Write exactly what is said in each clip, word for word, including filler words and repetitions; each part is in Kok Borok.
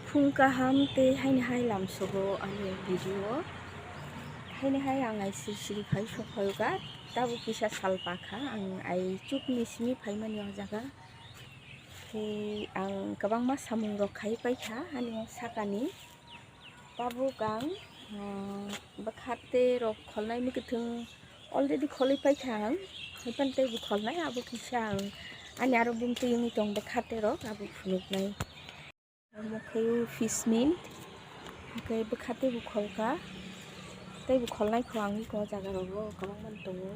Phung kaham tei haini hai lamsogo ani video. Haini hai ang ai siri siri phai sokphaio ka, tabuk kisa sal pakha ang ai chukni simi phaimani o jaga. Tei ang kwbangma samung rok khai paikha ani o sakani. Tabuk ang, ah, bwkha tei rok kholnai mwkhwtwng already kholwi paikha ang. Haiphano teibo kholnai abo kisa ang ani aro bumtwi wngwi tong bwkha tei rok abo phunuknai. Omo khe o fish meal, hwnkhe bwkha teibo kholkha, teibo kholnai kho ang eko o jaga rogo kwbangma tongo.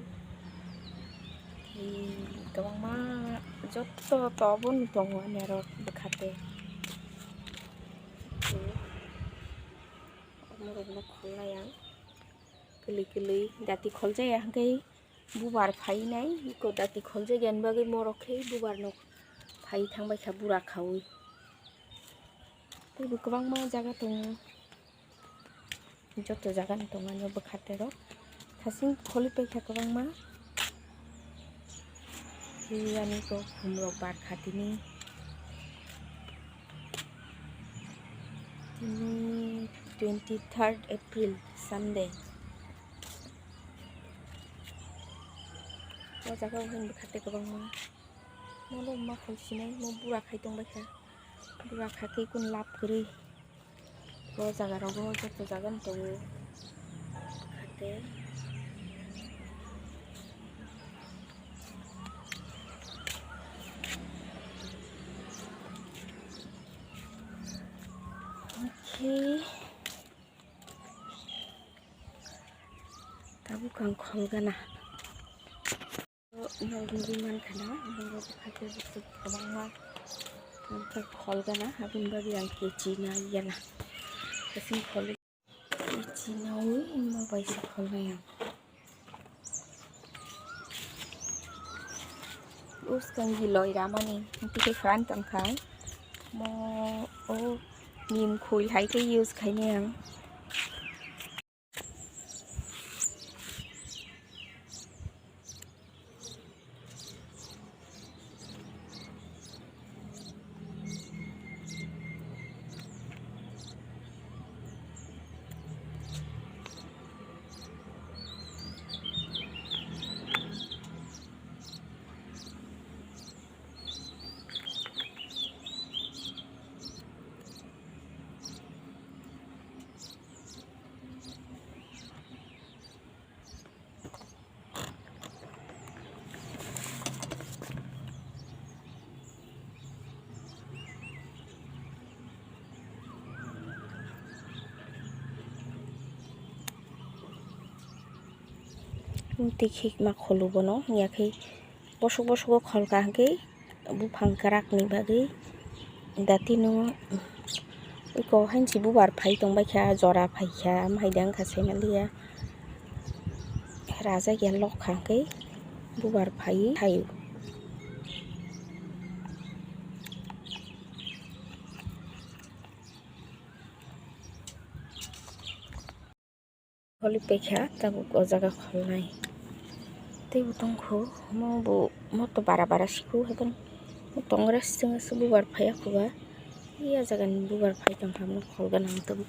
Tei kwbangma joto to obono tongo ani aro bwkha tei. Omo rokno kholnai ang kwlwi kwlwi dati kholjaya hwnkhe. Bubar phainai, eko dati kholjak yani bagwi morok khe bubar no phai thangbai kha bura khaui. Teibo kwbangma jaga tongo, joto jaga ni tongo ani bwkha tei rok. Hasing kholi paikha kwbangma. Tei ani ko khum rok bar kha tini. Tini twenty third April, Sunday. O jaga o haino bwkha tei kwbangma. Mo no ma khol sinai, mo bura khai tong bai kha. Bura kha khe kun lab kwrwi. O jaga rogo joto jaga ni tongo. Bwkha tei. Okay. Tabuk ang kholgana. Nogwi mankha na, oro bwkha tei bwswk kwbangma kholgana, aboni bagwi ang kechi na yala. Kasing khol kechi naui, imo bai se kholnai ang. Bwskang giloi ramani, tei fan tongkha. Mo, o, nim khul hai khe use khainai ang. Tei khikma kholu bono, wngya khe bosok bosok o khol kaham khe. Buphang kwrak ni bagwi dati no eko hainsi bubar phai tong bai kha, jora phai kha, amhai dang kha se maliya rajak ya lok kha hwnkhe bubar phai thaio. Holi paikha tabuk o jaga kholnai. Teibo tongkho, mo bo moto bara bara sikhu, haikhe mo tongra sing aswk bubar phaiya khuba. Iya jagani bubar phai tongkha, mo kholgana tabuk.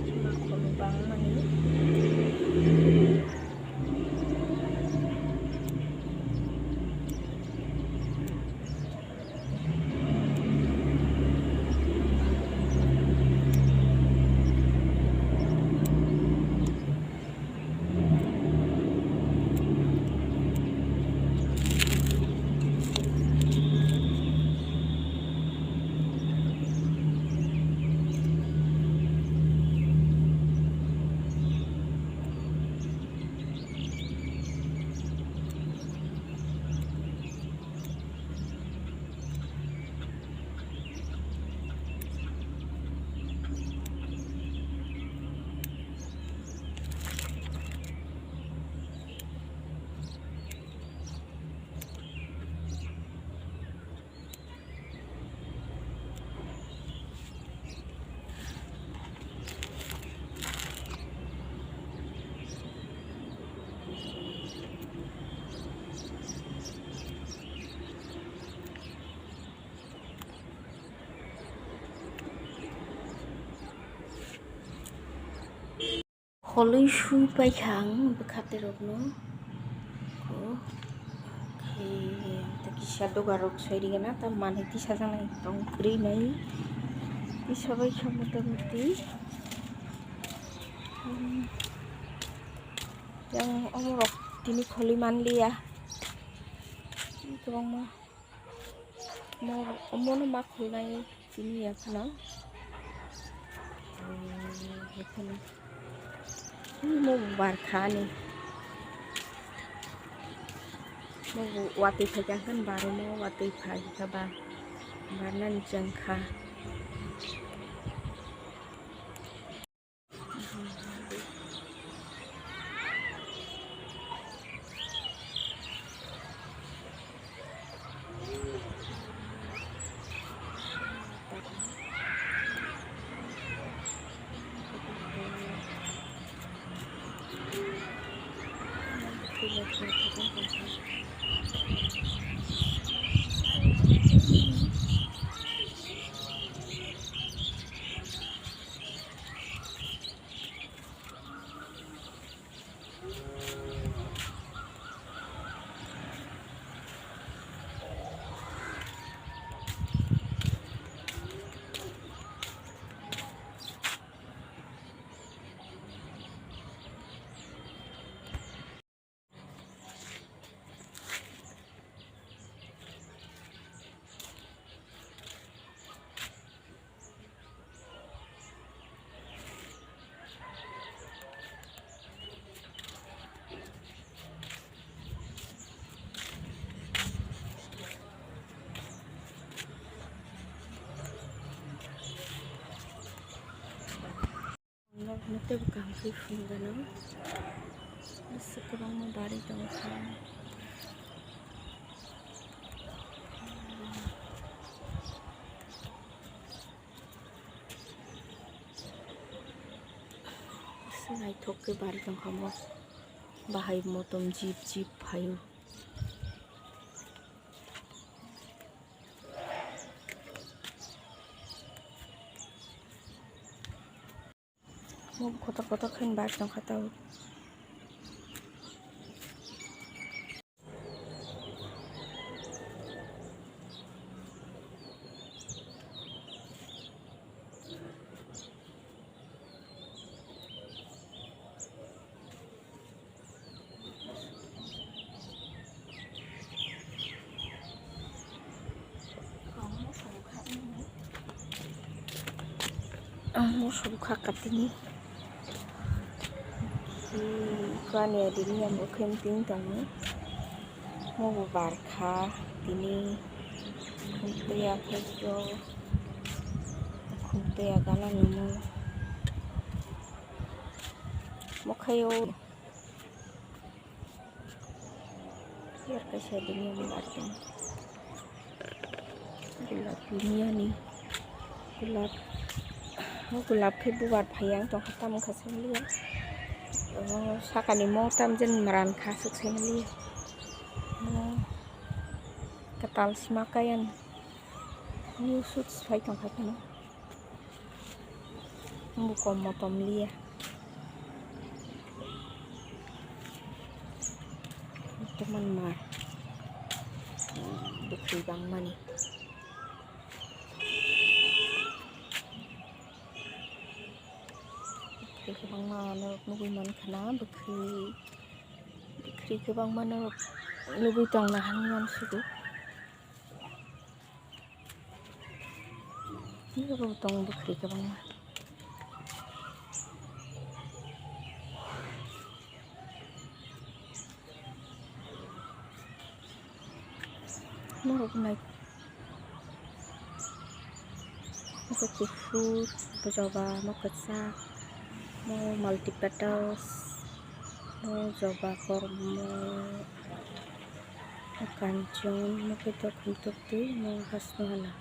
Chuma kholu bangmani. Khwlwi sui paikha ang bwkha tei rokno. Khe kisa doga rok sai rigena ta manwi tisa jaknai tong kwrwi nai. Tisa baikha mota moti. Hmm. Yang omorok tini khwlwi manliya. Kwbangma. Mo-, omono ma khulnai tini ya phano. Eh, ekheno. Mo bo bar kha ani. Mo bo watwi phai kha, hwn baro mo watwi phai kha ba. Barnani chwng kha. Nok, nok tei bwkang twi phunukgano. Aswk kwbangma bari tongkha. Aswk naithok khe bari tongkha mo. Bahai motom jip jip phaio. Mo kotor kotor khe bari tongkha tao. Ang mosok kha katini. Kani adini ang bo khe ting tongo. Mo bo bar kha tini. Khumtwi aphai khe o. Khumtwi agana namo. Mo khaio. Yer kaisa dini ang bartong. Gulab ni ani. Gulab. O gulab khe bubar phai ang tongkha tamo kha saliya. O sakani mo tam jen maran kha suk sai maliya. Mo katal sima kayan. New shoots phai tongkha kheno. Buko motom liya. Teman mar. Bwkhwi bangmani. Bwkhwi kwbangma norok nugwi mankha na bwkhwi. Bwkhwi kwbangma norok nugwi tongna hani uansugo. Abo tongo bwkhwi kwbangma. Norok nai. Abo kuphur, abo joba, amo kwchak, amo multipetals, amo joba kormo. Kanchong, mo khe dokhum toktwi, mo hasno hala.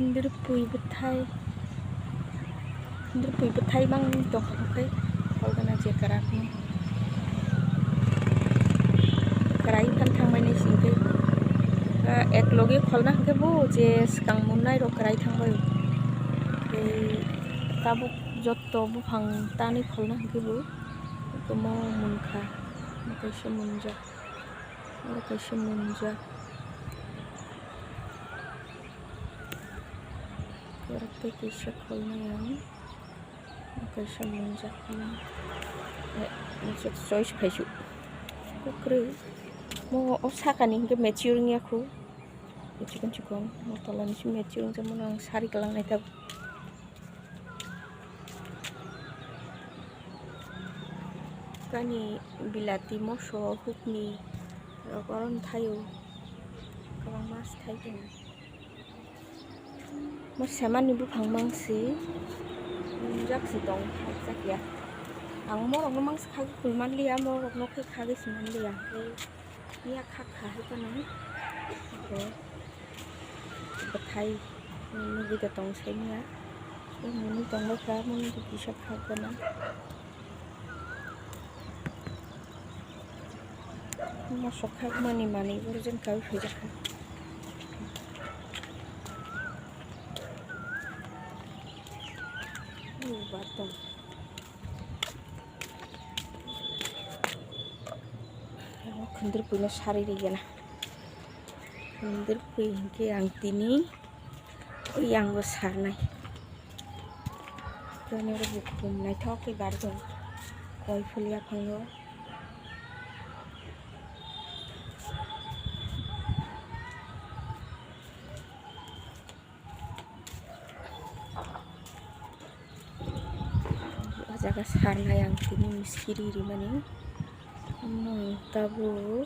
Hindripui bwthai, hindripui bwthai bang tongkha hwnkhe, kolgana je kwrak no kwrai phan thangbai nai singkhe, ah, ek loge kholna hwnkhe bo je swkang mwnai rok kwrai thangbai. Tei tabuk jotto buphang tanwi kholna hwnkhe bo omo munkha, omo kaisa munjak, oro kaisa munjak. Oro tei kisa kholnai ang. Kaisa munjak na. Eh, choice phaisu. Kwrwi. Mo o sakani hwnkhe mature wngya khu. Chikon chikon. Mo tolani se mature wngya, mono ang sari kwlang nai tabuk. Kani bilati moso hukni rok oro thaio. Kwbangma se thai tongo. Mo semani buphang mangsi, jak si tong, jak ya. Ang morok no mangsi khagwi khul manliya, morok no khe khagwi si manliya. Tei miya khak kha hai phano. Abo bwthai nugwi da tong sai miya. Tei muni tong bai kha, muni kisa khak gana. Mosok khakmani manwi borok jani kawi phaijakha. Khwndwir puino sarwi rwgena. Khwndwir pui hinkhe ang tini. Yango sarnai. Tini oro bukhum naithok khe barjak. Koi phulya phango. O jaga sarnai ang tini siri rimani. Omo tabuk.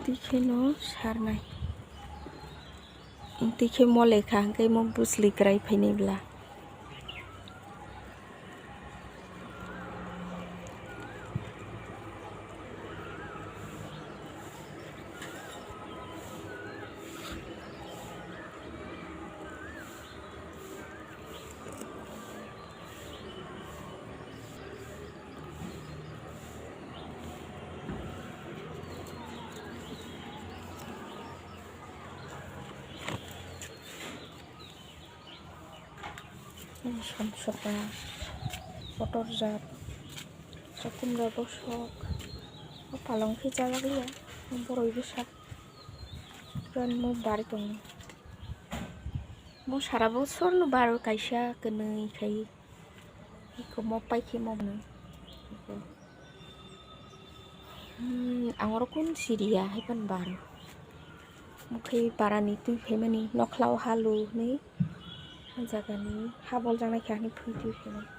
Twi kheno sarnai. Twi khe mo lekha hwnkhe mo bwsli kwrai phainai bwla. Samsokha, kotor jat, chakhumra bwswk, o palong khe chajak ya, boroi bwsa, mo bari tongo. Mo sara bosorno baro kaisa kwnwi khai. Iko mo paikhe mo bwno. Hmm, ang oro kun siriya hai pan baro. Mokhe parani twi phaimani nokhlao halu hinwi jagani habol janai kha hinwi phui twi phaimani.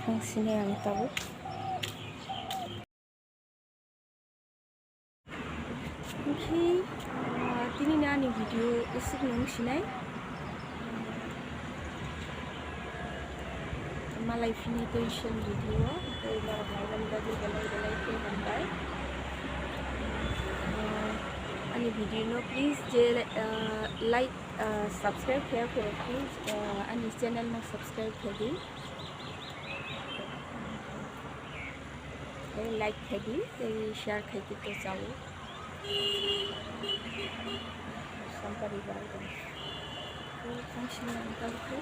Ang sini ang tabuk. Oke, ah, tini ni ani video isik nung sinai. Malai fini tension video, tei norok nainani bagwi belai belai khe hambai. Ah, ani video no please je, ah, like, ah, subscribe khe phuru please, ah, ani channel no subscribe khe di. Tei like khai di, tei share khai di, tei chao. Sampari bai bai. Tei thangsini ang tao khe.